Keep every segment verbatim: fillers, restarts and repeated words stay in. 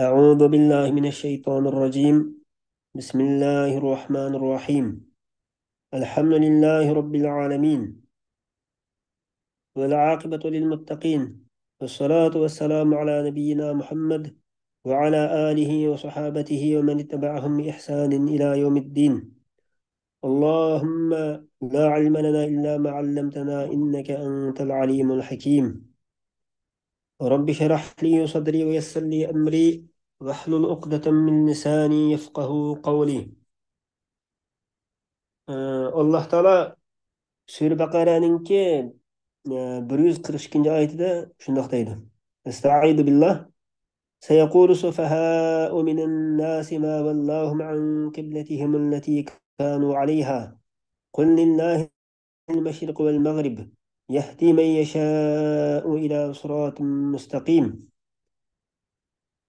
أعوذ بالله من الشيطان الرجيم. بسم الله الرحمن الرحيم. الحمد لله رب العالمين. والعاقبة للمتقين. والصلاة والسلام على نبينا محمد وعلى آله وصحابته ومن اتبعهم بإحسان إلى يوم الدين. اللهم لا علم لنا إلا ما علمتنا إنك أنت العليم الحكيم. رب اشرح لي صدري ويسر لي أمري واحلل عقدة من لساني يفقهوا قولي. ئاللاھ تائالا سۈرە بەقەرەنىڭكى بىر يۈز قىرىق ئىككىنچى ئايىتىدە شۇنداق دەيدۇ. أستعيذ بالله. سيقول السفهاء من الناس ما ولاهم عن قبلتهم التي كانوا عليها قل لله المشرق والمغرب يهدي من يشاء إلى صراط مستقيم.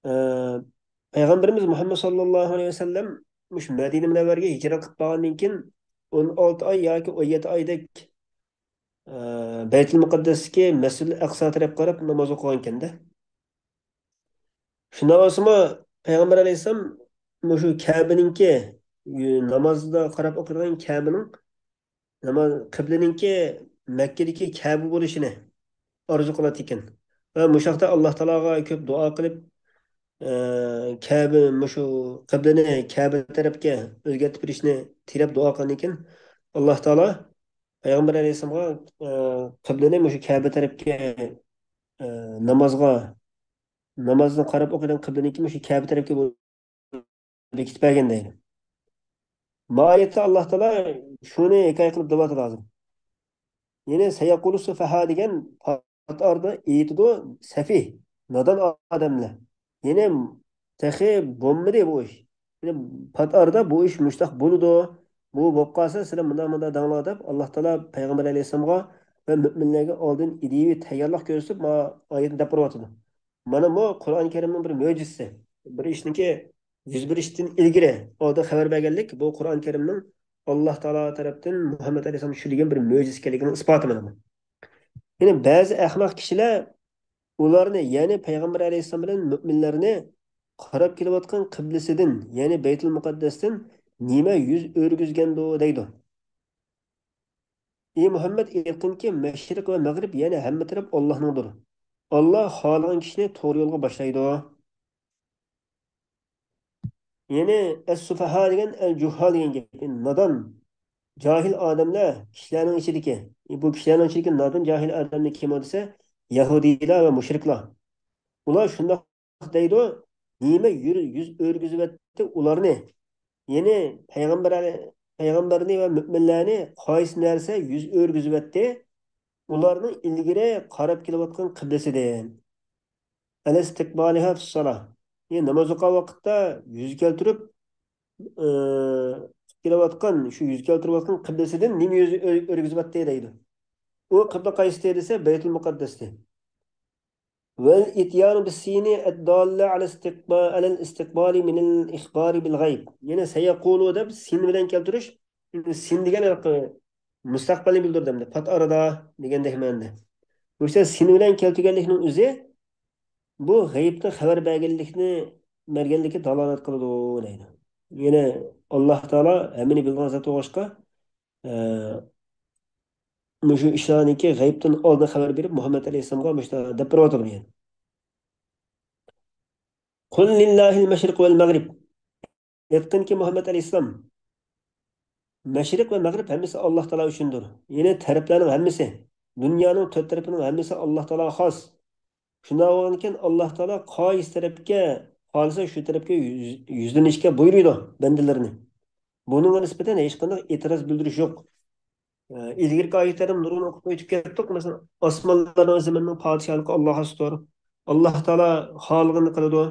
ئە، پەيغەمبىرىمىز مۇھەممەد ساللاللاھۇ ئەلەيھى ۋەسەللەم مۇشۇ مەدىنە مۇنەۋۋەرگە ھىجرەت قىلىپ بارغاندىن كېيىن ئون ئالتە ئاي ياكى ئون يەتتە ئايدەك، ئە، بەيتۇل مۇقەددەستىكى مەسجىدىل ئەقسا تەرەپكە قاراپ ناماز ئوقۇغان ئىكەن-دە. شۇنداق بولسىمۇ، پەيغەمبەر ئەلەيھىسسالام مۇشۇ كەبىنىڭكى، نامازدا قاراپ ئوقۇيدىغان كەبىنىڭ، ناماز، قىبلىنىڭكى مەككىدىكى كەبە بولۇشىنى ئارزۇ قىلاتتىكەن. ۋە مۇشۇ ھەقتە ئاللاھ تائالاغا كۆپ دۇئا قىلىپ، ئە، كەبە، مۇشۇ قىبلىنى كەبە تەرەپكە ئۆزگەرتىپ بېرىشنى تىلەپ دۇئا قىلغاندىكىن، ئاللاھ تائالا پەيغەمبەر ئەلەيھىسسالامغا، ئە، قىبلىنى مۇشۇ كەبە تەرەپكە، ئە، نامازغا، نامازنى قاراپ ئوقۇيدىغان قىبلىنىڭكى مۇشۇ كەبە تەرەپكە بېكىتىپ بەرگەن دەيدۇ. ما ئايەتتە ئاللاھ تائالا شۇنى ھېكايە قىلىپ دەۋاتىدۇ ھازىر. يەنى سەيەقۇلۇ سۇفەھا دېگەن پات ئارىدا ئېيتىدۇ سەفىھ، نادان ئادەملەر. يەنى تېخى بولمىدى بۇ ئىش. يەنى پات ئارىدا بۇ ئىش مۇشتاق بولىدۇ. بۇ بولۇپ قالسا سىلەر مۇنداق مۇنداق دەڭلار دەپ ئاللاھ تائالا پەيغەمبەر ئەلەيھىسسالامغا ۋە مۆمىنلەرگە ئالدىن ئىدىيىۋى تەييارلىق كۆرسىتىپ ما ئايەتنى دەپ بېرىۋاتىدۇ. مانا بۇ قۇرئان كەرىمنىڭ بىر مۆجىزىسى. بىر ئىشنىڭكى يۈز بېرىشتىن ئىلگىرى ئالدىن خەۋەر بەرگەنلىك، بۇ قۇرئان كەرىمنىڭ ئاللاھ تائالا تەرەپتىن مۇھەممەد ئەلەيھىسسالام چۈشۈرۈلگەن بىر مۆجىزە ئىكەنلىكىنىڭ ئىسپاتى مانا بۇ. يەنى بەزى ئەخمەق كىشىلەر ئۇلارنى، يەنى پەيغەمبەر ئەلەيھىسسالام بىلەن مۆمىنلەرنى قاراپ كېلىۋاتقان قىبلىسىدىن، يەنى بەيتۇل مۇقەددەستىن نېمە يۈز ئۆرگۈزگەندۇ دەيدۇ. ئى مۇھەممەد، ئېيتقىنكى، مەشرىق ۋە مەغرىب، يەنى ھەممە تەرەپ ئاللاھنىڭدۇر. ئاللاھ خالىغان كىشىنى توغرا يولغا باشلايدۇ. يەنى ئەس-سۇفەھا دېگەن ئەل-جۇھھال دېگەن گەپ. يەنى نادان، جاھىل ئادەملەر كىشىلەرنىڭ ئىچىدىكى. بۇ كىشىلەرنىڭ ئىچىدىكى نادان، جاھىل ئادەملەر كىم دېسە، يەھۇدىيلار ۋە مۇشرىكلار. ئۇلار شۇنداق دەيدۇ، نېمە يۈر-، يۈز ئۆرگۈزۈۋەتتى ئۇلارنى؟ يەنى پەيغەمبەر، پەيغەمبەرنى ۋە مۆمىنلەرنى قايسى نەرسە يۈز ئۆرگۈزۈۋەتتى؟ ئۇلارنىڭ ئىلگىرى قاراپ كېلىۋاتقان قىبلىسىدىن. ئەلەستىقبالىھا فىسسالا. يەنى ناماز ئوقۇغان ۋاقىتتا يۈز كەلتۈرۈپ، ئى، كېلىۋاتقان، شۇ يۈز كەلتۈرۈۋاتقان قىبلىسىدىن نېمە يۈز ئۆ-، ئۆرگۈزۈۋەتتى دەيدۇ. ئۇ قىبلە قايسىدى دېسە، بەيتۇل مۇقەددەستى. ۋەل ئىتيانۇ بىسسىينى ئەدداللە ئەلە ئىستىقبا-، ئەلەل ئىستىقبالى مىنەل ئىخبارى بىل غەيب. يەنى سەيەقۇلۇ دەپ سىن بىلەن كەلتۈرۈش. سىن دېگەن ھېلىقى مۇستەقبەلنى بىلدۈرىدۇ ئەمدى. پات ئارىدا دېگەندەك مەنىدە. بۇ يەردە سىن بىلەن كەلتۈرگەنلىكنىڭ ئۆزى بۇ غەيىبتىن خەۋەر بەرگەنلىكنى، بەرگەنلىككە دالالەت قىلىدۇ دەيدۇ. يەنى ئاللاھ تائالا ھەممىنى بىلىدىغان زات بولغاچقا، ئە، مۇشۇ ئىشلارنىڭكى غەيىبتىن ئالدىن خەۋەر بېرىپ، مۇھەممەد ئەلەيھىسسالامغا مۇشۇنداق دەپ بېرىۋاتىدۇ يەنى. قۇل لىللاھىل مەشرىق ۋەل مەغرىب. ئېيتقىنكى، مۇھەممەد ئەلەيھىسسالام، مەشرىق ۋە مەغرىب ھەممىسى ئاللاھ تائالا ئۈچۈندۇر. يەنى تەرەپلەرنىڭ ھەممىسى، دۇنيانىڭ تۆت تەرىپىنىڭ ھەممىسى ئاللاھ تائالاغا خاس. شۇنداق بولغاندىكىن، ئاللاھ تائالا قايسى تەرەپكە خالىسا، شۇ تەرەپكە يۈز-، يۈزلىنىشكە بۇيرۇيدۇ بەندىلىرىنى. بۇنىڭغا نىسبەتەن ھېچقانداق ئېتىراز بىلدۈرۈش يوق. ئە، ئىلگىرىكى ئايەتلەردە نۇرغۇن ئوقۇپ ئۆتۈپ كەتتۇق. مەسىلەن، ئاسمانلارنىڭ، زېمىننىڭ پادىشاھلىقى ئاللاھقا خاستۇر. ئاللاھ تائالا خالىغىنىنى قىلىدۇ،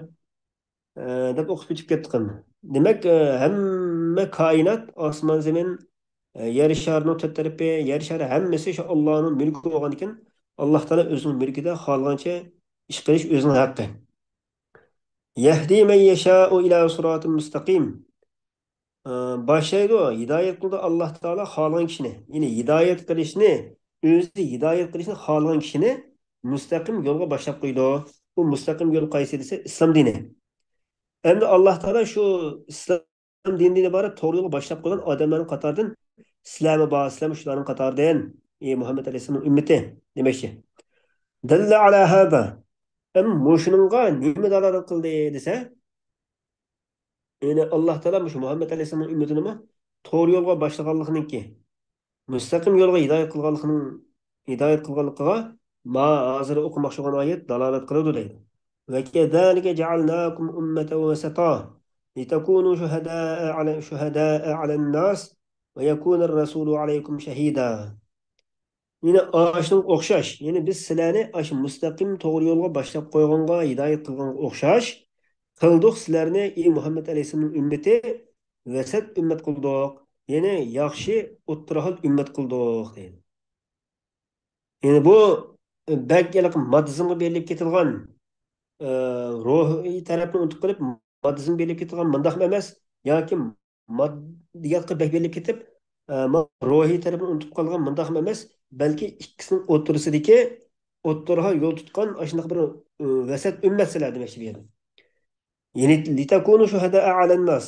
ئە، دەپ ئوقۇپ ئۆتۈپ كەتتۇق ئەمدى. دېمەك، ئە، ھەممە كائىنات، ئاسمان، زېمىن، ئە، يەر شارىنىڭ تۆت تەرىپى، يەر شارى ھەممىسى شۇ ئاللاھنىڭ مۈلكى بولغاندىكىن، ئاللاھ تائالا ئۆزىنىڭ مۈلكىدە خالىغانچە ئىش قىلىش ئۆزىنىڭ ھەققى. يەھدى مەن يەشائۇ ئىلە سىراتىن مۇستەقىم. ئە، باشلايدۇ، ھىدايەت قىلىدۇ ئاللاھ تائالا خالىغان كىشىنى. يەنى ھىدايەت قىلىشنى، ئۆزى ھىدايەت قىلىشنى خالىغان كىشىنى مۇستەقىم يولغا باشلاپ قويىدۇ. بۇ مۇستەقىم يول قايسى دېسە، ئىسلام دىنى. ئەمدى ئاللا تائالا شۇ ئىسلام دىنىدىن ئىبارەت توغرا يولغا باشلاپ قويغان ئادەملەرنىڭ قاتارىدىن سىلەرمۇ بار، سىلەرمۇ شۇلارنىڭ قاتارىدىن، ئى مۇھەممەد ئەلەيھىسسالامنىڭ ئۈممىتى دېمەكچى. دەللە ئەلا ھازا. ئەم مۇشۇنىڭغا نېمە دالالەت قىلدى دېسە، يەنى ئاللا تائالا مۇشۇ مۇھەممەد ئەلەيھىسسالامنىڭ ئۈممىتىنىمۇ توغرا يولغا باشلىغانلىقىنىڭكى، مۇستەقىم يولغا ھىدايەت قىلغانلىقىنىڭ، ھىدايەت قىلغانلىقىغا ما ھازىر ئوقۇماقچى بولغان ئايەت دالالەت قىلىدۇ دەيدۇ. وكذلك جعلناكم أمة وسطا لتكونوا شهداء على، شهداء على الناس ويكون الرسول عليكم شهيدا. يەنى ئاشۇنىڭغا ئوخشاش، يەنى بىز سىلەرنى ئاشۇ مۇستەقىم توغرا يولغا باشلاپ قويغانغا، ھىدايەت قىلغانغا ئوخشاش قىلدۇق سىلەرنى، ئى مۇھەممەد ئەلەيھىسسالامنىڭ ئۈممىتى، ۋەسەت ئۈممەت قىلدۇق. يەنى ياخشى ئوتتۇرا ھال ئۈممەت قىلدۇق دەيدۇ. يەنى بۇ بەك ھېلىقى ماددىزمغا بېرىلىپ كېتىدىغان، ئە، روھىي تەرەپنى ئۇنتۇپ قېلىپ، ماددىزمغا بېرىلىپ كېتىدىغان مۇنداقمۇ ئەمەس، ياكى ماددىياتقا بەك بېرىلىپ كېتىپ، ئە، ما-، روھىي تەرەپنى ئۇنتۇپ قالغان مۇنداقمۇ ئەمەس، بەلكى ئىككىسىنىڭ ئوتتۇرىسىدىكى ئوتتۇرىغا يول تۇتقان ئاشۇنداق بىر، ئە، ۋەسەت ئۈممەت سىلەر دېمەكچى بۇ يەردە. يەنى لتكونوا شهداء على الناس.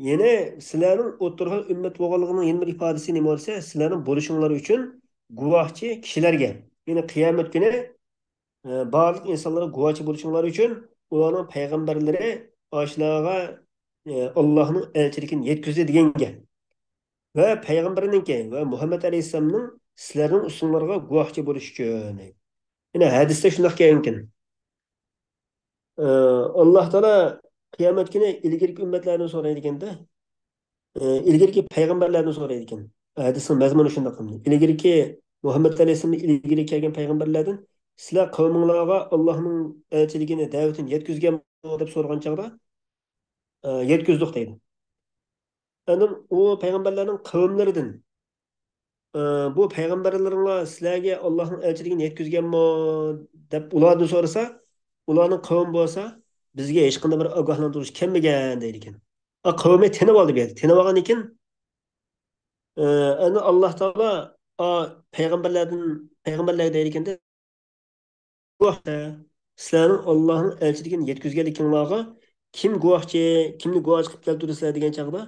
يەنى سىلەرنىڭ ئوتتۇرىغا ئۈممەت بولغانلىقىنىڭ يەنە بىر ئىپادىسى نېمە دېسە، سىلەرنىڭ بولۇشۇڭلار ئۈچۈن گۇۋاھچى كىشىلەرگە، يەنى قىيامەت كۈنى، ئە، بارلىق ئىنسانلارغا گۇۋاھچى بولۇشۇڭلار ئۈچۈن ئۇلارنىڭ پەيغەمبەرلىرى ئاشۇلارغا، ئە، ئاللاھنىڭ ئەلچىلىكىنى يەتكۈزدى دېگەن گەپ. ۋە پەيغەمبەرنىڭكى ۋە مۇھەممەد ئەلەيھىسسالامنىڭ سىلەرنىڭ ئۈستۈڭلارغا گۇۋاھچى بولۇشى ئۈچۈن. يەنى ھەدىستە شۇنداق كەلگەنكەن. ئى، ئاللا تائالا قىيامەت كۈنى ئىلگىرىكى ئۈممەتلەردىن سورايدىكەن-دە. ئى، ئىلگىرىكى پەيغەمبەرلەردىن سورايدىكەن. ھەدىسنىڭ مەزمۇنى شۇنداق. ئىلگىرىكى مۇھەممەد ئەلەيھىسسالامدىن ئىلگىرى كەلگەن پەيغەمبەرلەردىن سىلەر قەۋمىڭلارغا ئاللانىڭ ئەلچىلىكىنى، دەۋىتىنى يەتكۈزگەنمۇ دەپ سورىغان چاغدا، ئى، يەتكۈزدۇق دەيدۇ. ئاندىن ئۇ پەيغەمبەرلەرنىڭ قەۋملىرىدىن، ئى، بۇ پەيغەمبەرلىرىڭلار سىلەرگە ئاللانىڭ ئەلچىلىكىنى يەتكۈزگەنمۇ دەپ ئۇلاردىن سورىسا، ئۇلارنىڭ قەۋمى بولسا، بىزگە ھېچقانداق بىر ئاگاھلاندۇرۇش كەلمىگەن دەيدىكەن. ئا، قەۋمى تېنىۋالدى بۇ يەردە. تېنىۋالغاندىن كېيىن، ئى، ئەنە ئاللا تائالا، ئا، پەيغەمبەرلەردىن، پەيغەمبەرلەرگە دەيدىكەن-دە، بۇ ھەقتە سىلەرنىڭ ئاللانىڭ ئەلچىلىكىنى يەتكۈزگەنلىكىڭلارغا كىم گۇۋاھچى، كىمنى گۇۋاھچى قىلىپ كەلتۈرىسىلەر دېگەن چاغدا،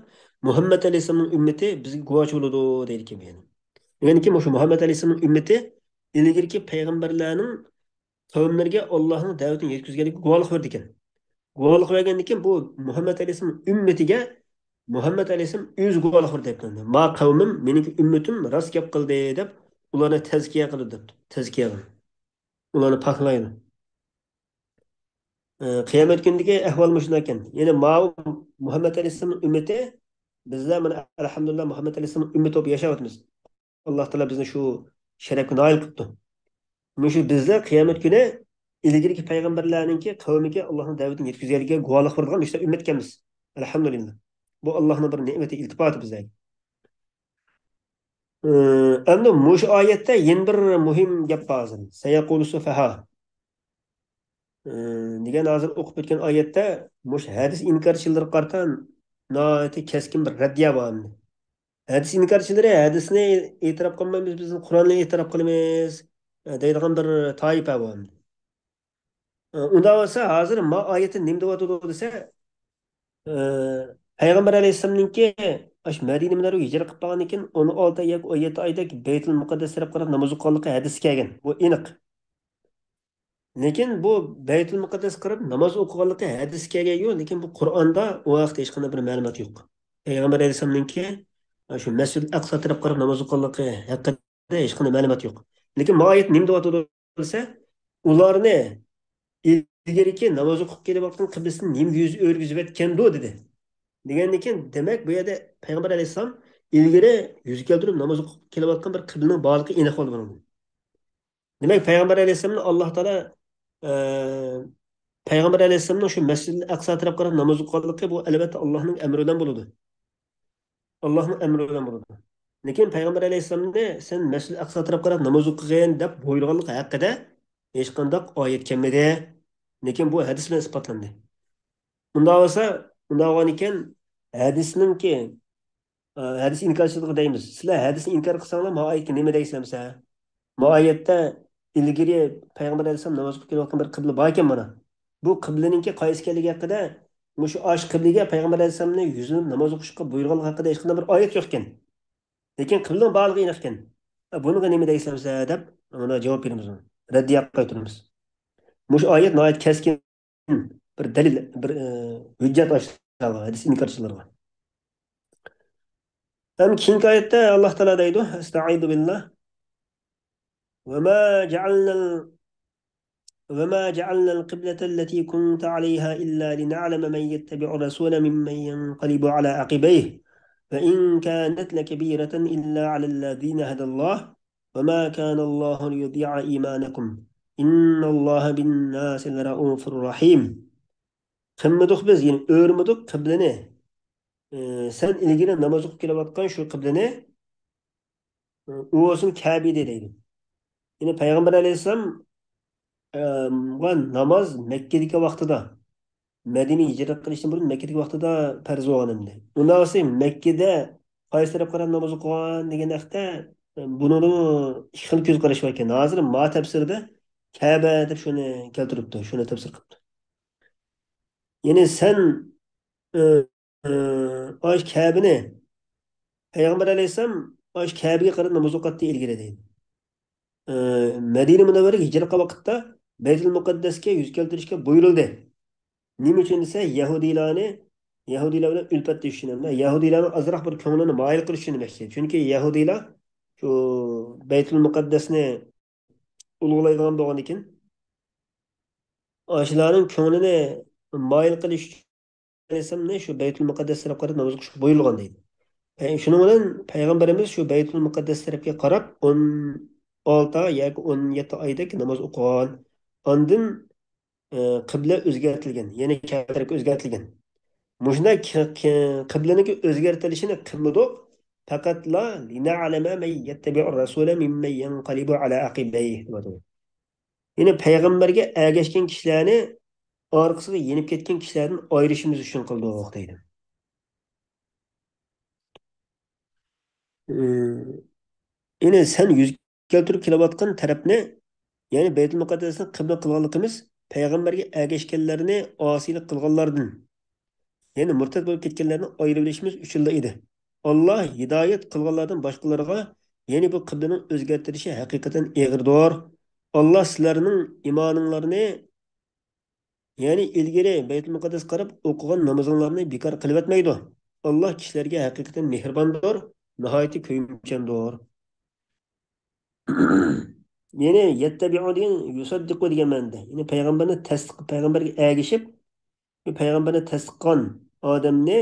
مۇھەممەد ئەلەيھىسسالامنىڭ ئۈممىتى بىزگە گۇۋاھچى بولىدۇ دەيدىكەن. دېگەنكى، مۇشۇ مۇھەممەد ئەلەيھىسسالامنىڭ ئۈممىتى ئىلگىرىكى پەيغەمبەرلەرنىڭ قەۋملىرىگە ئاللانىڭ دەۋىتىنى يەتكۈزگەنلىكىگە گۇۋاھلىق بەردىكەن. گۇۋاھلىق بەرگەندىن كېيىن، بۇ مۇھەممەد ئەلەيھىسسالامنىڭ ئۈممىتىگە مۇھەممەد ئەلەيھىسسالام ئۆزى گۇۋاھلىق بەردى دەپ. ما قەۋمىم، مېنىڭكى ئۈممىتىم راست گەپ قىلدى دەپ، ئۇلارنى تەزكىيە قىلىدۇ دەپتۇ. تەزكىيە قىلىدۇ. ئۇلارنى پاكلايدۇ. ئى، قىيامەت كۈنىدىكى ئەھۋال مۇشۇنداق ئىكەن. يەنى ماۋۇ مۇھەممەد ئەلەيھىسسالامنىڭ ئۈممىتى، بىزلەر مانا ئەلھەمدۇلىللا مۇھەممەد ئەلەيھىسسالامنىڭ ئۈممىتى بولۇپ ياشاۋاتىمىز. ئاللا تائالا بىزنى شۇ شەرەپكە نائىل قىپتۇ. مۇشۇ بىزلەر قىيامەت كۈنى ئىلگىرىكى پەيغەمبەرلەرنىڭكى قەۋمىگە ئاللانىڭ دەۋىتىنى يەتكۈزگەنلىكىگە گۇۋاھلىق بېرىدىغان مۇشۇنداق ئۈممەت ئىكەنمىز. ئەلھەمدۇلىللا. بۇ ئاللانىڭ بىر نېمىتى، ئىلتىپاتى بىزلەرگە. ئى، ئەمدى مۇشۇ ئايەتتە يەنە بىر مۇھىم گەپ بار ھازىر. سەيەقۇلۇ سۇفەھا. ئى، دېگەن ھازىر ئوقۇپ ئۆتكەن ئايەتتە مۇشۇ ھەدىس ئىنكارچىلىرىغا قارىتا ناھايىتى كەسكىن بىر رەددىيە بار ئەمدى. ھەدىس ئىنكارچىلىرى ھەدىسنى ئېتىراپ قىلمايمىز، بىز قۇرئاننى ئېتىراپ قىلىمىز، دەيدىغان بىر تائىپە بار ئەمدى. ئۇنداق بولسا، ھازىر ما ئايەتتە نېمە دەۋاتىدۇ دېسە، ئى، پەيغەمبەر ئەلەيھىسسالامنىڭكى ئاشۇ مەدىنە مۇنەۋۋەرىگە ھىجرەت قىلىپ بارغاندىن كېيىن ئون ئالتە ياكى ئون يەتتە ئايدەك بەيتۇل مۇقەددەس تەرەپ قاراپ ناماز ئوقۇغانلىقى ھەدىس كەلگەن. بۇ ئېنىق. لېكىن بۇ بەيتۇل مۇقەددەسكە قاراپ ناماز ئوقۇغانلىقى ھەدىس كەلگەن يوق، لېكىن بۇ قۇرئاندا ئۇ ھەقتە ھېچقانداق بىر مەلۇمات يوق. پەيغەمبەر ئەلەيھىسسالامنىڭكى شۇ مەسجىدىل ئەقسا تەرەپ قاراپ ناماز ئوقۇغانلىقى ھەققىدە ھېچقانداق مەلۇمات يوق. لېكىن ما ئايەت نېمە دەۋاتىدۇ دېسە، ئۇلارنى ئىلگىرىكى ناماز ئوقۇپ كېلىۋاتقان قىبلىسىنى نېمىگە يۈز ئۆرگۈزۈۋەتكەندۇ دېدى. دېگەندىن كېيىن، دېمەك، بۇ يەردە پەيغەمبەر ئەلەيھىسسالام ئىلگىرى يۈز كەلتۈرۈپ ناماز ئوقۇپ كېلىۋاتقان بىر قىبلىنىڭ بارلىقى ئېنىق بولدى بۇنىڭدىن. دېمەك، پەيغەمبەر ئەلەيھىسسالامنى ئاللا تائالا، ئە، پەيغەمبەر ئەلەيھىسسالامنىڭ شۇ مەسجىدىل ئەقسا تەرەپ قاراپ ناماز ئوقۇغانلىقى، بۇ، ئەلۋەتتە، ئاللانىڭ ئەمرى بىلەن بولىدۇ. ئاللانىڭ ئەمرى بىلەن بولىدۇ. لېكىن پەيغەمبەر ئەلەيھىسسالامنى سەن مەسجىدىل ئەقسا تەرەپ قاراپ ناماز ئوقۇغىن دەپ بۇيرۇغانلىقى ھەققىدە ھېچقانداق ئايەت كەلمىدى. لېكىن بۇ ھەدىس بىلەن ئىسپاتلاندى. ئۇنداق بولسا، ئۇنداق بولغان ئىكەن، ھەدىسنىڭكى، ئە، ھەدىس ئىنكارچىلىقى دەيمىز. سىلەر ھەدىسنى ئىنكار قىلساڭلار، ما ئايەتكە نېمە دەيسىلەر دېسە؟ ما ئايەتتە ئىلگىرى پەيغەمبەر ئەلەيھىسسالام ناماز ئوقۇپ كېلىۋاتقان بىر قىبلە بار ئىكەن مانا. بۇ قىبلىنىڭكى قايسى ئىكەنلىكى ھەققىدە مۇشۇ ئاشۇ قىبلىگە پەيغەمبەر ئەلەيھىسسالامنى يۈزلىنىپ ناماز ئوقۇشقا بۇيرۇغانلىقى ھەققىدە ھېچقانداق بىر ئايەت يوق ئىكەن. لېكىن قىبلىنىڭ بارلىقى ئېنىق ئىكەن. ئە، بۇنىڭغا نېمە دەيسىلەر دەپ، مانا جاۋاب بېرىمىز. رەددىيە قايتۇرىمىز. مۇشۇ ئايەت ناھايىتى كەسكىن بىر دەلىل، بىر، ئە، ھۆججەت ئاشۇلارغا، ھەدىس ئىنكارچىلارغا. ھەم كېيىنكى ئايەتتە ئاللاھ تائالا دەيدۇ، ئەستەئىزۇ بىللاھ. وما جعلنا ال-، وما جعلنا القبلة التي كنت عليها إلا لنعلم من يتبع الرسول ممن ينقلب على عقبيه وإن كانت لكبيرة إلا على الذين هدى الله وما كان الله ليضيع إيمانكم إن الله بالناس لرءوف رحيم. قىلمىدۇق بىز، يەنى ئۆرمىدۇق قىبلىنى. ئى، سەن ئىلگىرى ناماز ئوقۇپ كېلىۋاتقان شۇ قىبلىنى، ئى، ئۇ بولسۇن كەبە ئىدى دەيدۇ. يەنى پەيغەمبەر ئەلەيھىسسالام، ئى، ناماز مەككىدىكى ۋاقتىدا، مەدىنە ھىجرەت قىلىشتىن بۇرۇن مەككىدىكى ۋاقتىدا پەرز بولغان ئەمدى. ئۇنداق بولسا مەككىدە قايسى تەرەپكە قاراپ ناماز ئوقۇغان دېگەن ھەقتە، ئى، بۇنىڭدىمۇ ئىككى خىل كۆز قاراش بار ئىكەن. ھازىر ما تەپسىرىدە كەبە دەپ شۇنى كەلتۈرۈپتۇ، شۇنى تەپسىر قىلىپتۇ. يەنى سەن، ئى، ئى، ئاش كەبىنى پەيغەمبەر ئەلەيھىسسالام ئاش كەبىگە قاراپ ناماز ئوقۇتتى ئىلگىرى دەيدۇ. ئى، مەدىنە مۇنەۋۋەرىگە ھىجرەت قىلغان ۋاقىتتا بەيتۇل مۇقەددەسكە يۈز كەلتۈرۈشكە بۇيرۇلدى. نېمە ئۈچۈن دېسە، يەھۇدىيلارنى، يەھۇدىيلار بىلەن ئۈلپەتلىشىش ئۈچۈن ھەمدە يەھۇدىيلارنىڭ ئازراق بىر كۆڭلىنى مايىل قىلىش ئۈچۈن دېمەكچى. چۈنكى يەھۇدىيلار شۇ بەيتۇل مۇقەددەسنى ئۇلۇغلايدىغان بولغاندىكىن، ئاشۇلارنىڭ كۆڭلىنى مايىل قىلىش ئۈچۈن ئەلەيھىسسالامنى شۇ بەيتۇل مۇقەددەس تەرەپكە قاراپ ناماز ئوقۇشقا بۇيرۇلغان دەيدۇ. ئە، شۇنىڭ بىلەن پەيغەمبىرىمىز شۇ بەيتۇل مۇقەددەس تەرەپكە قاراپ ئون ئالتە ياكى ئون يەتتە ئايدەك ناماز ئوقۇغان. ئاندىن، ئە، قىبلە ئۆزگەرتىلگەن، يەنى كەبە تەرەپكە ئۆزگەرتىلگەن. مۇشۇنداق ق-، ق-، قىبلىنىڭكى ئۆزگەرتىلىشىنى قىلمىدۇق، پەقەتلا لىنەئلەمە مەن يەتتەبىئۇر رەسۇلە مىممەن يەنقەلىبۇ ئەلا ئەقىبەيھ دەپ ئاتىدۇ. يەنى پەيغەمبەرگە ئەگەشكەن كىشىلەرنى ئارقىسىغا يېنىپ كەتكەن كىشىلەردىن ئايرىشىمىز ئۈچۈن قىلدۇق دەيدۇ. ئى، يەنى سەن يۈز كەلتۈرۈپ كېلىۋاتقان تەرەپنى، يەنى بەيتۇل مۇقەددەسنى قىبلە قىلغانلىقىمىز پەيغەمبەرگە ئەگەشكەنلەرنى ئاسىيلىق قىلغانلاردىن، يەنى مۇرتەت بولۇپ كەتكەنلەرنى ئايرىۋېلىشىمىز ئۈچۈنلا ئىدى. ئاللا ھىدايەت قىلغانلاردىن باشقىلارغا يەنى بۇ قىبلىنىڭ ئۆزگەرتىلىشى ھەقىقەتەن ئېغىردۇر. ئاللا سىلەرنىڭ ئىمانىڭلارنى، يەنى ئىلگىرى بەيتۇل مۇقەددەسكە قاراپ ئوقۇغان نامىزىڭلارنى بىكار قىلىۋەتمەيدۇ. ئاللا كىشىلەرگە ھەقىقەتەن مېھرىباندۇر، ناھايىتى كۆيۈمچاندۇر. يەنى يەتتەبىئۇ دېگەن يۇسەددىقۇ دېگەن مەنىدە. يەنى پەيغەمبەرنى تەستىق، پەيغەمبەرگە ئەگىشىپ، پەيغەمبەرنى تەستىق قىلغان ئادەمنى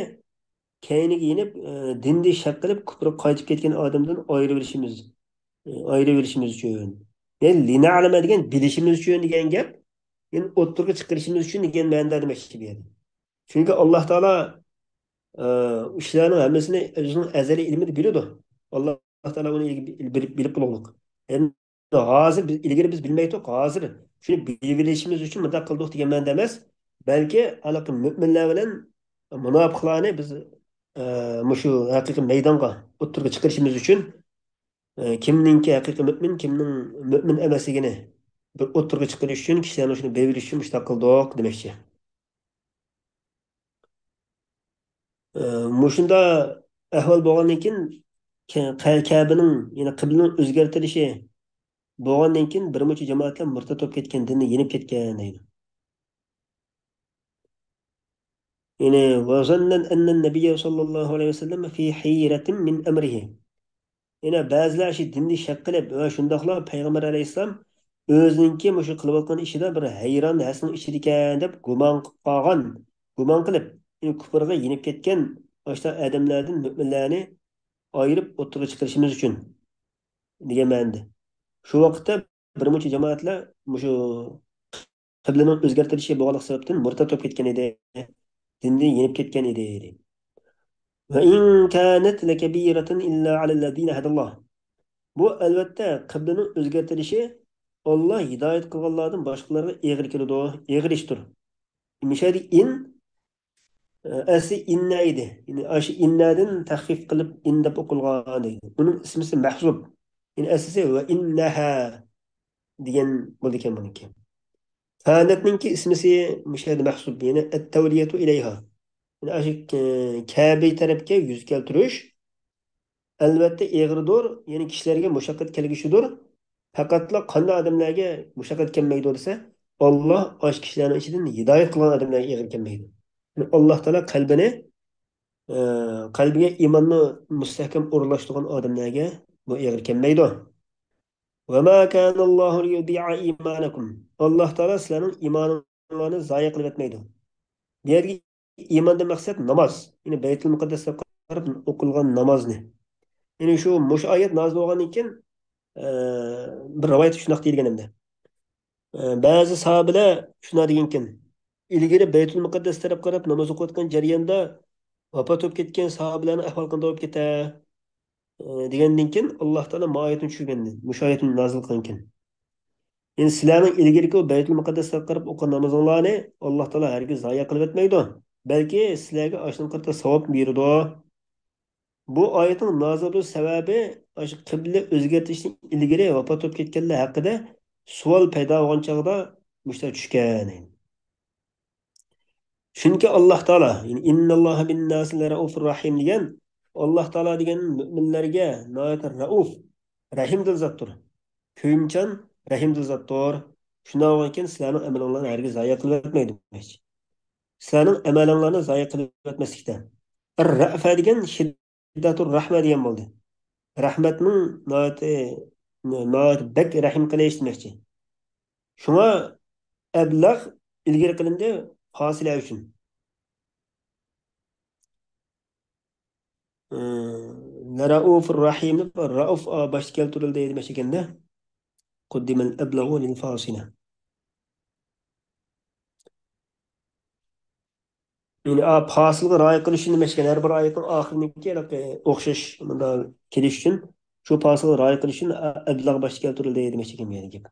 كەينىگە يېنىپ، ئە، دىندىن شەك قىلىپ، كۇپرغا قايتىپ كەتكەن ئادەمدىن ئايرىۋېلىشىمىز، ئە، ئايرىۋېلىشىمىز ئۈچۈن. يەنى لىنەئلەمە دېگەن بىلىشىمىز ئۈچۈن دېگەن گەپ، يەنى ئوتتۇرىغا چىقىرىشىمىز ئۈچۈن دېگەن مەنىدە دېمەكچى بۇ يەردە. چۈنكى ئاللا تائالا، ئە، ئۇ ئىشلارنىڭ ھەممىسىنى ئۆزىنىڭ ئەزەلىي ئىلمىدە بىلىدۇ. ئاللا تائالا ئۇنى بىلىپ، بىلىپ بولغۇلۇق. ھازىر بىز، ئىلگىرى بىز بىلمەيتتۇق، ھازىر شۇنى بىلىۋېلىشىمىز ئۈچۈن مۇنداق قىلدۇق دېگەن مەنىدە ئەمەس، بەلكى ھېلىقى مۆمىنلەر بىلەن مۇناپىقلارنى بىز، ئە، مۇشۇ ھەقىقىي مەيدانغا ئوتتۇرىغا چىقىرىشىمىز ئۈچۈن، ئە، كىمنىڭكى ھەقىقىي مۆمىن، كىمنىڭ مۆمىن ئەمەسلىكىنى بىر ئوتتۇرىغا چىقىرىش ئۈچۈن، كىشىلەرنى شۇنى بىلىۋېلىش ئۈچۈن مۇشۇنداق قىلدۇق دېمەكچى. ئە، مۇشۇنداق ئەھۋال بولغاندىن كېيىن، كە-، قە-، كەبىنىڭ، يەنى قىبلىنىڭ ئۆزگەرتىلىشى بولغاندىن كېيىن، بىر مۇنچە جامائەتلەر مۇرتەت بولۇپ كەتكەن، دىندىن يېنىپ كەتكەن دەيدۇ. يەنى، وظن أن النبي صلى الله عليه وسلم في حيرة من أمره. يەنە بەزىلەر شۇ دىندىن شەك قىلىپ ۋە شۇنداقلا پەيغەمبەر ئەلەيھىسسالام ئۆزىنىڭكى مۇشۇ قىلىۋاتقان ئىشىدا بىر ھەيران ھەسسىنىڭ ئىچىدىكەن دەپ گۇمان قىلغان، گۇمان قىلىپ، يەنى كۇپرغا يېنىپ كەتكەن ئاشۇنداق ئادەملەردىن مۆمىنلەرنى ئايرىپ ئوتتۇرىغا چىقىرىشىمىز ئۈچۈن دېگەن مەنىدە. شۇ ۋاقىتتا بىر مۇنچە جامائەتلەر مۇشۇ قىبلىنىڭ ئۆزگەرتىلىشى بولغانلىقى سەۋەبتىن مۇرتەت بولۇپ كەتكەن ئىدى، دىندىن يېنىپ كەتكەن ئىدى. وإن كانت لكبيرة إلا على الذين هدى الله. بۇ، ئەلۋەتتە، قىبلىنىڭ ئۆزگەرتىلىشى ئاللا ھىدايەت قىلغانلاردىن باشقىلارغا ئېغىر كېلىدۇ، ئېغىر ئىشتۇر. مۇشۇ يەردە ئىن، ئەسلى ئىننە ئىدى. يەنى ئاشۇ ئىننەدىن تەخفىف قىلىپ ئىن دەپ ئوقۇلغان دەيدۇ. ئۇنىڭ ئىسمىسى مەھزۇپ. يەنى ئەسلىسى ۋە ئىننەھا دېگەن بولىدىكەن بۇنىڭكى. ھانەتنىڭكى ئىسمىسى مۇشۇ يەردە مەھسۇپ، يەنى ئەت-تەۋلىيەتۇ ئىلەيھا. يەنى ئاشۇ، ئە، كەبە تەرەپكە يۈز كەلتۈرۈش، ئەلۋەتتە، ئېغىردۇر، يەنى كىشىلەرگە مۇشەققەت كەلگۈچىدۇر. پەقەتلا قانداق ئادەملەرگە مۇشەققەت كەلمەيدۇ دېسە، ئاللا ئاشۇ كىشىلەرنىڭ ئىچىدىن ھىدايەت قىلغان ئادەملەرگە ئېغىر كەلمەيدۇ. يەنى ئاللا تائالا قەلبىنى، ئە، قەلبىگە ئىماننى مۇستەھكەم ئورۇنلاشتۇرغان ئادەملەرگە بۇ ئېغىر كەلمەيدۇ. وما كان الله ليضيع إيمانكم. ئاللا تائالا سىلەرنىڭ ئىمانىڭلارنى زايە قىلىۋەتمەيدۇ. بۇ يەردىكى ئىماندىن مەقسەت ناماز. يەنى بەيتۇل مۇقەددەسكە قاراپ ئوقۇلغان نامازنى. يەنى شۇ، مۇشۇ ئايەت نازىل بولغاندىن كېيىن، ئە، بىر رىۋايەتتە شۇنداق دېيىلگەن ئەمدى. ئە، بەزى ساھابىلەر شۇنداق دېگەنكەن. ئىلگىرى بەيتۇل مۇقەددەس تەرەپ قاراپ ناماز ئوقۇۋاتقان جەرياندا ۋاپات بولۇپ كەتكەن ساھابىلەرنىڭ ئەھۋالى قانداق بولۇپ كېتە؟ ئە، دېگەندىن كېيىن ئاللا تائالا ما ئايەتنى چۈشۈرگەن، مۇشۇ ئايەتنى نازىل قىلغانكەن. يەنى سىلەرنىڭ ئىلگىرىكى بەيتۇل مۇقەددەسكە قاراپ ئوقۇغان نامىزىڭلارنى ئاللا تائالا ھەرگىز زايە قىلىۋەتمەيدۇ، بەلكى سىلەرگە ئاشۇنىڭغا قارىتا ساۋاب بېرىدۇ. بۇ ئايەتنىڭ نازىل بولۇش سەۋەبى ئاشۇ قىبلە ئۆزگەرتىشتىن ئىلگىرى ۋاپات بولۇپ كەتكەنلەر ھەققىدە سوئال پەيدا بولغان چاغدا مۇشۇنداق چۈشكەن. چۈنكى ئاللا تائالا، يەنى، «ئىنناللاھە بىنناسى لەرەئۇفۇر رەھىم» دېگەن، ئاللا تائالا دېگەن مۆمىنلەرگە ناھايىتى رەئۇف، رەھىمدىل زاتتۇر. كۆيۈمچان، رەھىمدىل زاتتۇر. شۇنداق بولغانكەن، سىلەرنىڭ ئەمىلىڭلارنى ھەرگىز زايە قىلىۋەتمەيدۇ دېمەكچى. سىلەرنىڭ ئەمەلىڭلارنى زايە قىلىۋەتمەسلىكتە. رەئفە دېگەن شىددەتۇر رەھمە دېگەن بولدى. رەھمەتنىڭ ناھايىتى، ناھايىتى بەك رەھىم قىلىش دېمەكچى. شۇڭا ئەبلەغ ئىلگىرى قىلىندى پاسىلە ئۈچۈن. ئى، لەرەئۇفۇر رەھىم دەپ، رەئۇف، ئا، باشتا كەلتۈرۈلدى دېمەكچى ئىكەندە. قۇددىمەل ئەبلەغۇ لىل فاسىلە. يەنى، ئا، پاسىلغا رىئايە قىلىش ئۈچۈن دېمەكچى ئىكەن. ھەر بىر ئايەتنىڭ ئاخىرىنىڭكى ھېلىقى ئوخشاش مۇنداق كېلىش ئۈچۈن شۇ پاسىلغا رىئايە قىلىش ئۈچۈن، ئا، ئەبلەغ باشتا كەلتۈرۈلدى دېمەكچى ئىكەن بۇ يەردە گەپ.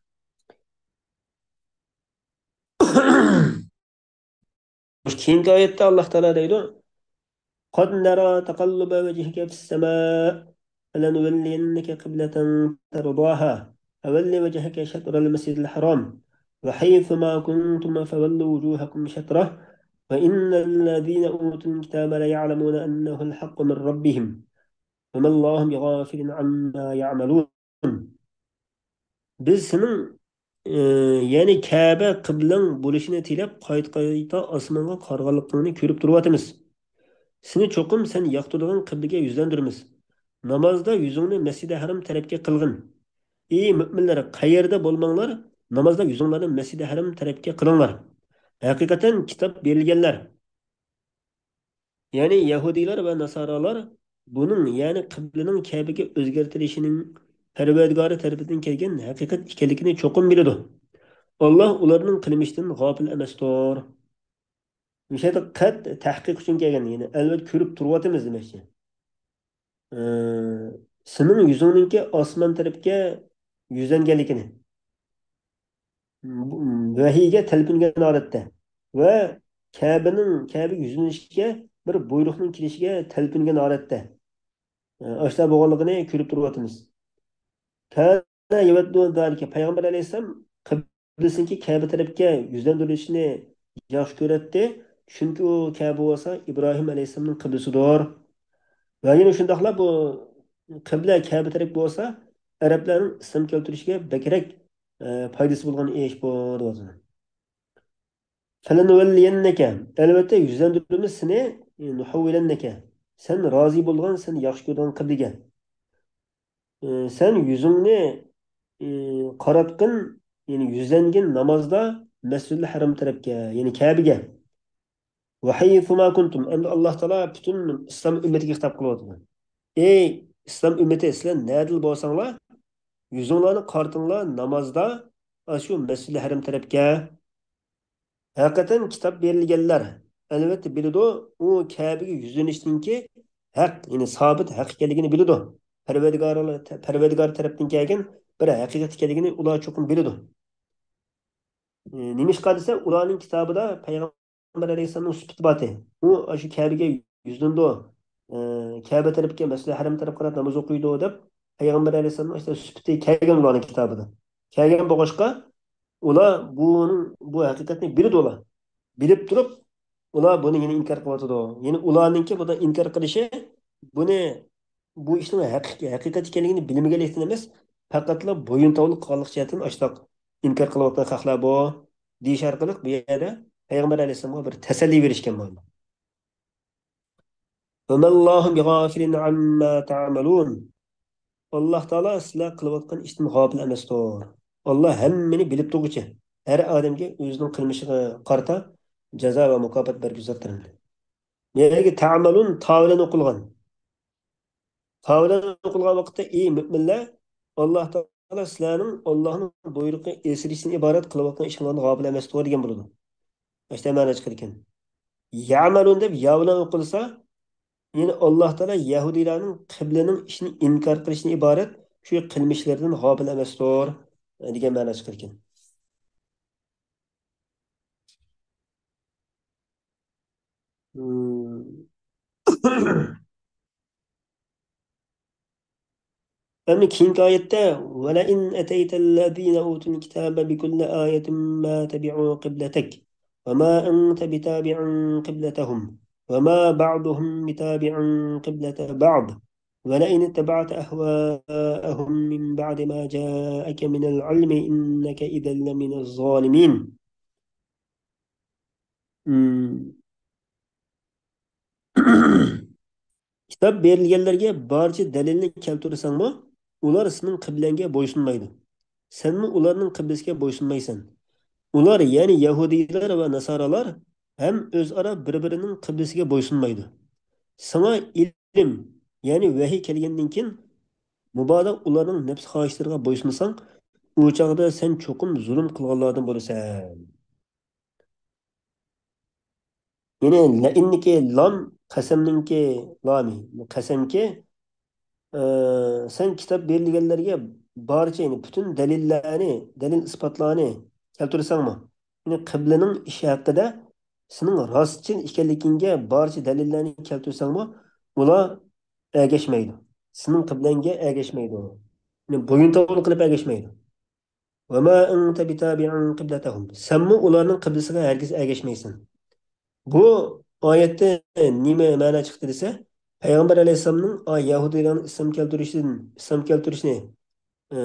كېيىنكى ئايەتتە ئاللا تائالا دەيدۇ، قد نرى تقلب وجهك في السماء فلنولينك قبلة ترضاها فول وجهك شطر المسجد الحرام وحيث ما كنتم فولوا وجوهكم شطره وإن الذين أوتوا الكتاب ليعلمون أنه الحق من ربهم وما الله بغافل عما يعملون. بىز سېنىڭ، ئى، يەنى كەبە قىبلەڭ بولۇشىنى تىلەپ، قايتا-قايتا ئاسمانغا قارىغانلىقىڭنى كۆرۈپ تۇرۇۋاتىمىز. سېنى چوقۇم سەن ياقتۇرىدىغان قىبلىگە يۈزلەندۈرىمىز. نامازدا يۈزۈڭنى مەسجىدى ھەرام تەرەپكە قىلغىن. ئى مۆمىنلەر، قەيەردە بولماڭلار، نامازدا يۈزۈڭلارنى مەسجىدى ھەرام تەرەپكە قىلىڭلار. ھەقىقەتەن كىتاب بېرىلگەنلەر، يەنى يەھۇدىيلار ۋە ناسارالار بۇنىڭ، يەنى قىبلىنىڭ كەبىگە ئۆزگەرتىلىشىنىڭ پەرۋەردىگارى تەرىپىدىن كەلگەن ھەقىقەت ئىكەنلىكىنى چوقۇم بىلىدۇ. ئاللا ئۇلارنىڭ قىلمىشىدىن غاپىل ئەمەستۇر. مۇشۇ يەردە قەت تەھقىق ئۈچۈن كەلگەن، يەنى ئەلۋەتتە كۆرۈپ تۇرۇۋاتىمىز دېمەكچى. ئى، سېنىڭ يۈزۈڭنىڭكى ئاسمان تەرەپكە يۈزلەنگەنلىكىنى، ۋەھىيگە تەلپۈنگەن ھالەتتە ۋە كەبىنىڭ، كەبىگە يۈزلىنىشكە بىر بۇيرۇقنىڭ كېلىشىگە تەلپۈنگەن ھالەتتە، ئى، ئاشۇنداق بولغانلىقىنى كۆرۈپ تۇرۇۋاتىمىز. كان يود ذلك، پەيغەمبەر ئەلەيھىسسالام قىبلىسىنىڭكى كەبە تەرەپكە يۈزلەندۈرۈلۈشىنى ياخشى كۆرەتتى، چۈنكى ئۇ كەبە بولسا ئىبراھىم ئەلەيھىسسالامنىڭ قىبلىسىدۇر. ۋە يەنە شۇنداقلا بۇ قىبلە كەبە تەرەپ بولسا ئەرەبلەرنىڭ ئىسلام كەلتۈرۈشىگە بەكرەك، ئە، پايدىسى بولغان ئىش بۇ، دەۋاتىدۇ. فلنولينك، ئەلۋەتتە يۈزلەندۈرىمىز سېنى، نحولنك، سەن رازى بولغان، سەن ياخشى كۆرىدىغان قىبلىگە. ئى، سەن يۈزۈڭنى، ئى، قاراتقىن، يەنى يۈزلەنگىن نامازدا مەسجىدىل ھەرام تەرەپكە، يەنى كەبىگە. وحيثما كنتم، ئەمدى ئاللا تائالا پۈتۈن ئىسلام ئۈممىتىگە خىتاب قىلىۋاتىدۇ. ئەي ئىسلام ئۈممىتى، سىلەر نەدىلا بولساڭلار، يۈزۈڭلارنى قارىتىڭلار نامازدا ئاشۇ مەسجىدىل ھەرام تەرەپكە. ھەقىقەتەن كىتاب بېرىلگەنلەر ئەلۋەتتە بىلىدۇ، ئۇ كەبىگە يۈزلىنىشنىڭكى ھەق، يەنى سابىت ھەق ئىكەنلىكىنى بىلىدۇ. پەرۋەردىگار، پەرۋەردىگار تەرەپتىن كەلگەن بىر ھەقىقەت ئىكەنلىكىنى ئۇلار چوقۇم بىلىدۇ. ئى، نېمىشقا دېسە، ئۇلارنىڭ كىتابىدا پەيغەمبەر ئەلەيھىسسالامنىڭ سۈپىتى بار ئىدى. ئۇ ئاشۇ كەبىگە يۈزلىنىدۇ، ئى، كەبە تەرەپكە، مەسجىدىل ھەرام تەرەپكە قاراپ ناماز ئوقۇيدۇ دەپ پەيغەمبەر ئەلەيھىسسالامنىڭ ئاشۇ سۈپىتى كەلگەن ئۇلارنىڭ كىتابىدا. كەلگەن بولغاچقا، ئۇلار بۇنىڭ، بۇ ھەقىقەتنى بىلىدۇ ئۇلار. بىلىپ تۇرۇپ، ئۇلار بۇنى يەنە ئىنكار قىلىۋاتىدۇ. يەنى ئۇلارنىڭكى بۇنى ئىنكار قىلىشى، بۇنى، بۇ ئىشنىڭ ھەقىقىي، ھەقىقەت ئىكەنلىكىنى بىلمىگەنلىكتىن ئەمەس، پەقەتلا بويۇنتاۋلىق قىلغانلىق جەھەتتىن ئاشۇنداق ئىنكار قىلىۋاتقان خەقلەر بۇ، دېيىش ئارقىلىق بۇ يەردە پەيغەمبەر ئەلەيھىسسالامغا بىر تەسەللى بېرىشكەن بولىدۇ. وَمَا اللَّهُ بِغَافِلٍ عَمَّا تَعْمَلُونَ. ئاللاھ تائالا سىلەر قىلىۋاتقان ئىشتىن غاپىل ئەمەستۇر. ئاللاھ ھەممىنى بىلىپ تۇرغۇچى، ھەر ئادەمگە ئۆزىنىڭ قىلمىشىغا قارىتا جازا ۋە مۇكاپات بەرگۈچى زاتتۇر. يەنى تەئمەلۇن تا بىلەن ئوقۇلغان. تا بىلەن ئوقۇلغان ۋاقىتتا، ئى مۆمىنلەر، ئاللاھ تائالا سىلەرنىڭ ئاللاھنىڭ بۇيرۇقى ئېسىلىشتىن ئىبارەت قىلىۋاتقان ئىشىڭلارنى غاپىل ئەمەستۇر دېگەن بولىدۇ. ئاشۇنداق مەنا چىقىدىكەن. يەمەلۇن دەپ يا بىلەن ئوقۇلسا، يەنى ئاللاھ تائالا يەھۇدىيلارنىڭ قىبلىنىڭ ئىشىنى ئىنكار قىلىشتىن ئىبارەت شۇ قىلمىشلىرىدىن غاپىل ئەمەستۇر دېگەن مەنا چىقىدىكەن. ئەمدى كېيىنكى ئايەتتە، وَلَئِنْ أَتَيْتَ الَّذِينَ أُوتُوا الْكِتَابَ بِكُلِّ آيَةٍ مَا تَبِعُوا قِبْلَتَكَ وَمَا أَنْتَ بِتَابِعٍ قِبْلَتَهُمْ وَمَا بَعْضُهُمْ بِتَابِعٍ قِبْلَةَ بَعْضٍ وَلَئِنِ اتَّبَعْتَ أَهْوَاءَهُمْ مِنْ بَعْدِ مَا جَاءَكَ مِنَ الْعِلْمِ إِنَّكَ إِذًا لَمِنَ الظَّالِمِينَ. كىتاب بېرىلگەنلەرگە بارچە دەلىلنى كەلتۈرسەڭمۇ، ئۇلار سېنىڭ قىبلەڭگە بويسۇنمايدۇ. سەنمۇ ئۇلارنىڭ قىبلىسىگە بويسۇنمايسەن. ئۇلار، يەنى يەھۇدىيلار ۋە ناسارالار ھەم ئۆزئارا بىر-بىرىنىڭ قىبلىسىگە بويسۇنمايدۇ. ساڭا ئىلىم، يەنى ۋەھىي كەلگەندىن كېيىن، مۇبادا ئۇلارنىڭ نەپس خاھىشلىرىغا بويسۇنساڭ، ئۇ چاغدا سەن چوقۇم زۇلۇم قىلغانلاردىن بولىسەن. يەنى لەئىننىكى لام، قەسەمنىڭكى لامى. قەسەمكى، ئە، سەن كىتاب بېرىلگەنلەرگە بارچە، يەنى پۈتۈن دەلىللەرنى، دەلىل ئىسپاتلارنى كەلتۈرسەڭمۇ، يەنى قىبلىنىڭ ئىشى ھەققىدە سېنىڭ راستچىل ئىكەنلىكىڭگە بارچە دەلىللەرنى كەلتۈرسەڭمۇ، ئۇلار ئەگەشمەيدۇ. سېنىڭ قىبلەڭگە ئەگەشمەيدۇ. يەنى بويۇنتاۋلىق قىلىپ ئەگەشمەيدۇ. وَمَا أَنْتَ بِتَابِعٍ قِبْلَتَهُمْ. سەنمۇ ئۇلارنىڭ قىبلىسىغا ھەرگىز ئەگەشمەيسەن. بۇ ئايەتتە نېمە مەنە چىقتى دېسە، پەيغەمبەر ئەلەيھىسسالامنىڭ، ئا، يەھۇدىيلارنىڭ ئىسلام كەلتۈرۈشىدىن، ئىسلام كەلتۈرۈشنى، ئە،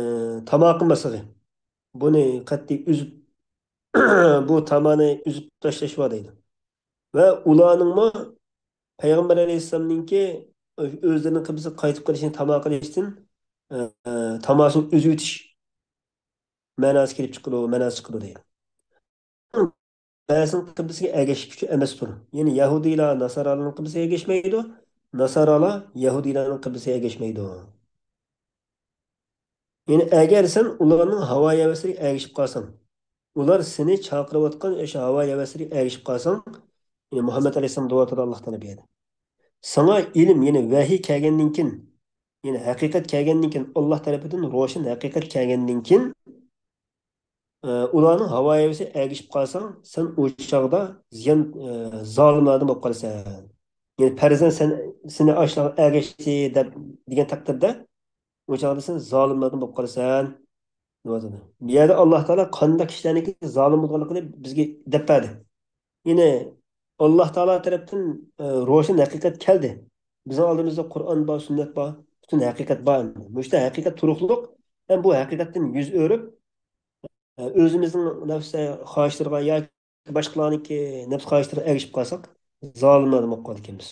تاما قىلماسلىقى. بۇنى قەتئىي ئۈزۈپ، بۇ تامانى ئۈزۈپ تاشلاش بار دەيدۇ. ۋە ئۇلارنىڭمۇ پەيغەمبەر ئەلەيھىسسالامنىڭكى ئۆزلىرىنىڭ قىبلىسىگە قايتىپ قېلىشىنى تاما قىلىشتىن، ئە، تاماسىنى ئۈزۈۋېتىش مەناسى كېلىپ چىقىدۇ، مەناسى چىقىدۇ دەيدۇ. بەزىنىڭ قىبلىسىگە ئەگەشكۈچى ئەمەستۇر. يەنى يەھۇدىيلار ناسارالارنىڭ قىبلىسىگە ئەگەشمەيدۇ، ناسارالار يەھۇدىيلارنىڭ قىبلىسىگە ئەگەشمەيدۇ. يەنى ئەگەر سەن ئۇلارنىڭ ھاۋا-ھەۋەسلىرىگە ئەگىشىپ قالساڭ، ئۇلار سېنى چاقىرىۋاتقان ئاشۇ ھاۋا-ھەۋەسلىرىگە ئەگىشىپ قالساڭ، يەنى مۇھەممەد ئەلەيھىسسالام دەۋاتىدۇ ئاللاھ تائالا بۇ يەردە. ساڭا ئىلىم، يەنى ۋەھىي كەلگەندىن كېيىن، يەنى ھەقىقەت كەلگەندىن كېيىن، ئاللاھ تەرىپىدىن روشەن ھەقىقەت كەلگەندىن كېيىن، ئە، ئۇلارنىڭ ھاۋا-ھەۋىسىگە ئەگىشىپ قالساڭ، سەن ئۇ چاغدا زىيان، ئە، زالىملاردىن بولۇپ قالىسەن. يەنى پەرزەن سەن، سېنى ئاشۇلارغا ئەگەشتى دەپ دېگەن تەقدىردە، ئۇ چاغدا سەن زالىملاردىن بولۇپ قالىسەن، دەۋاتىدۇ. بۇ يەردە ئاللاھ تائالا قانداق كىشىلەرنىڭكى زالىم بولىدىغانلىقىنى بىزگە دەپ بەردى. يەنى ئاللاھ تائالا تەرەپتىن، ئە، روشەن ھەقىقەت كەلدى. بىزنىڭ ئالدىمىزدا قۇرئان بار، سۈننەت بار، پۈتۈن ھەقىقەت بار ئەمدى. مۇشۇ ھەقىقەت تۇرۇقلۇق ھەم بۇ ھەقىقەتتىن يۈز ئۆرۈپ، ئە، ئۆزىمىزنىڭ نەپس خاھىشلىرىغا ياكى باشقىلارنىڭكى نەپس خاھىشلىرىغا ئەگىشىپ قالساق، زالىملاردىن بولۇپ قالىدىكەنمىز.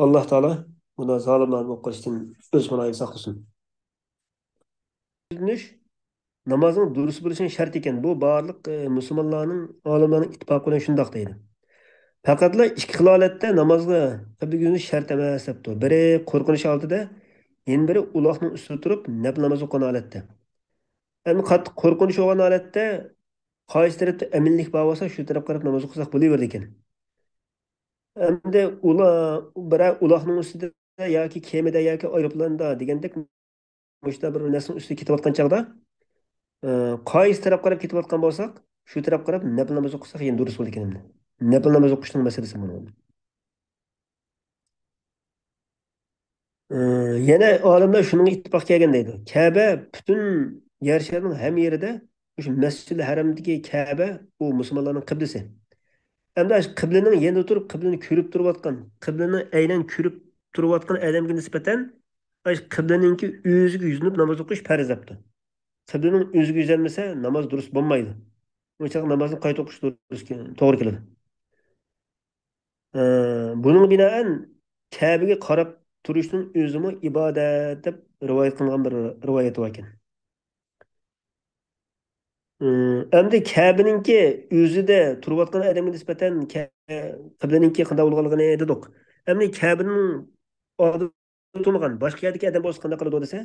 ئاللاھ تائالا بۇنداق زالىملاردىن بولۇپ قېلىشتىن ئۆز پاناھىدا ساقلىسۇن. نامازنىڭ دۇرۇس بولۇشىنىڭ شەرتى ئىكەن. بۇ بارلىق، ئە، مۇسۇلمانلارنىڭ، ئالىملارنىڭ ئىتتىپاقى بىلەن شۇنداق دەيدۇ. پەقەتلا ئىككى خىل ھالەتتە نامازغا قىبلىگە يۈزلىنىش شەرت ئەمەس دەپتۇ. بىرى قورقۇنچ ھالىتىدە، يەنە بىرى ئۇلاغنىڭ ئۈستىدە تۇرۇپ نەپىل ناماز ئوقۇغان ھالەتتە. ئەمدى قاتتىق قورقۇنچ بولغان ھالەتتە قايسى تەرەپتە ئەمىنلىك بار بولسا، شۇ تەرەپكە قاراپ ناماز ئوقۇساق بولۇۋېرىدىكەن. ئەمدى ئۇلا-، بىرەر ئۇلاغنىڭ ئۈستىدە ياكى كېمىدە ياكى ئايروپىلاندا دېگەندەك مۇشۇنداق بىر نەرسىنىڭ ئۈستىدە كېتىۋاتقان چاغدا، ئى، قايسى تەرەپكە قاراپ كېتىۋاتقان بولساق، شۇ تەرەپكە قاراپ نەپىل ناماز ئوقۇساق يەنە دۇرۇس بولىدىكەن ئەمدى. نەپىل ناماز ئوقۇشنىڭ مەسىلىسى بۇ. ئى، يەنە ئالىملار شۇنىڭغا ئىتتىپاق كەلگەن دەيدۇ. كەبە پۈتۈن يەر شارىنىڭ ھەممە يېرىدە مۇشۇ مەسجىدىل ھەرەمدىكى كەبە، ئۇ مۇسۇلمانلارنىڭ قىبلىسى. ئەمدى ئاشۇ قىبلىنىڭ يېنىدا تۇرۇپ، قىبلىنى كۆرۈپ تۇرۇۋاتقان، قىبلىنى ئەينەن كۆرۈپ تۇرۇۋاتقان ئادەمگە نىسبەتەن، ئاشۇ قىبلىنىڭكى ئۆزىگە يۈزلىنىپ ناماز ئوقۇش پەرز بوپتۇ. قىبلىنىڭ ئۆزىگە يۈزلەنمىسە، ناماز دۇرۇس بولمايدۇ. ئۇنىڭ ئۈچۈن نامازنى قايتا ئوقۇش دۇرۇس، توغرا كېلىدۇ. ئە، بۇنىڭغا بىنائەن، كەبىگە قاراپ تۇرۇشنىڭ ئۆزىمۇ ئىبادەت دەپ رىۋايەت قىلىنغان بىر رىۋايەت بار ئىكەن. ئە، ئەمدى كەبىنىڭكى ئۆزىدە تۇرۇۋاتقان ئادەمگە نىسبەتەن كە-، قىبلىنىڭكى قانداق بولغانلىقىنى دېدۇق. ئەمدى كەبىنىڭ ئالدىدا تۇرمىغان باشقا يەردىكى ئادەم بولسا قانداق قىلىدۇ دېسە،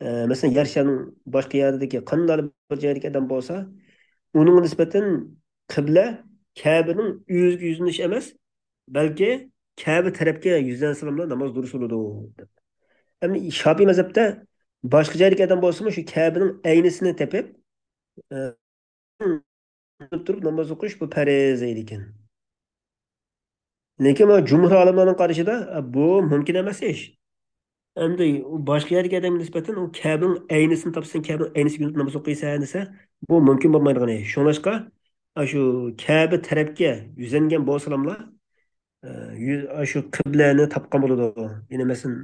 ئە، مەسىلەن، يەر شارنىڭ باشقا يەردىكى قانداقلا بىر جايدىكى ئادەم بولسا، ئۇنىڭغا نىسبەتەن قىبلە كەبىنىڭ ئۆزىگە يۈزلىنىش ئەمەس، بەلكى كەبە تەرەپكە يۈزلەنسىلا ناماز دۇرۇس بولىدۇ، دەپ. ئەمدى شاپىي مەزھەپتە باشقا جايدىكى ئادەم بولسىمۇ، شۇ كەبىنىڭ ئەينىسىنى تېپىپ، ئە، تۇرۇپ ناماز ئوقۇش بۇ پەرز دەيدىكەن. لېكىن بۇ جۇمھۇر ئالىملارنىڭ قارىشىدا، ئە، بۇ مۇمكىن ئەمەس ئىش. ئەمدى ئۇ باشقا يەردىكى ئادەمگە نىسبەتەن ئۇ كەبىنىڭ ئەينىسىنى تاپساڭ، كەبىنىڭ ئەينىسىگە يۈزلىنىپ ناماز ئوقۇيسەن دېسە، بۇ مۇمكىن بولمايدىغان ئىش. شۇڭلاشقا، ئاشۇ كەبە تەرەپكە يۈزلەنگەن بولسىلاملا، ئە، يۈ-، ئاشۇ قىبلەنى تاپقان بولىدۇ. يەنى مەسىلەن،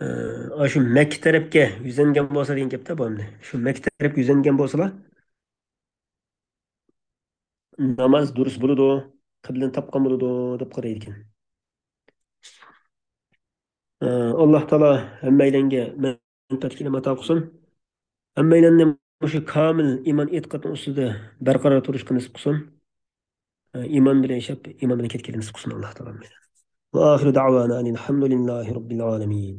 ئە، ئاشۇ مەككە تەرەپكە يۈزلەنگەن بولسا دېگەن گەپتە بۇ ئەمدى. شۇ مەككە تەرەپكە يۈزلەنگەن بولسىلا، ناماز دۇرۇس بولىدۇ، قىبلىنى تاپقان بولىدۇ، دەپ قارايدىكەن. ئە، ئاللاھ تائالا ھەممەيلەنگە مەنپەئەتلىك ئىلىم ئاتا قىلسۇن. ھەممەيلەننى مۇشۇ كامىل ئىمان ئېتىقادنىڭ ئۈستىدە بەرقارار تۇرۇشقا نېسىپ قىلسۇن. ئە، ئىمان بىلەن ياشاپ، ئىمان بىلەن كەتكىلى نېسىپ قىلسۇن ئاللاھ تائالا. وآخر دعوانا أن الحمد لله رب العالمين.